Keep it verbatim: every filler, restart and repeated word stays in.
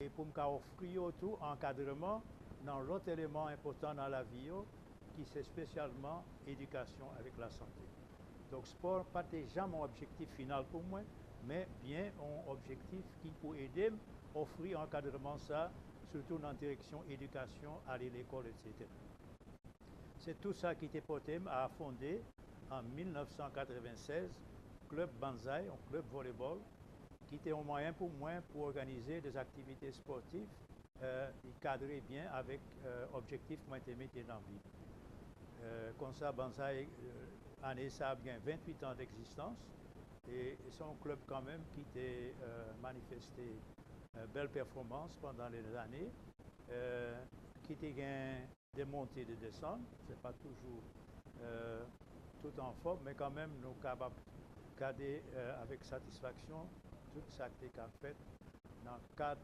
e pou m ka ofri yo tou ankadreman nan lòt eleman enpòtan nan lavi yo, ki se espesyalman edikasyon avèk lasante. Donk, spò pa te janm yon objektif final pou mwen, men byen yon objektif ki pou ede m ofri ankadreman sa, sitou nan direksyon edikasyon, ale lekòl, etsetera. Se tou sa ki te pote m a fonde an mil nèf san katrevennsèz klèb Banzai, yon klèb volebòl, ki te yon mwayen pou mwen pou òganize de aktivite spòtif ki kadre byen avèk objektif mwen te mete nan vi. Konsa, Banzai, ane sa ap gen venntuit an degzistans, e se yon klèb kanmenm ki te manifeste bèl pèfòmans pandan lè zane, ki te gen de monte, de desann. Se pa toujou tout anfòm, men kanmenm nou kapab gade avèk satisfaksyon tout sa ki te ka fèt nan kad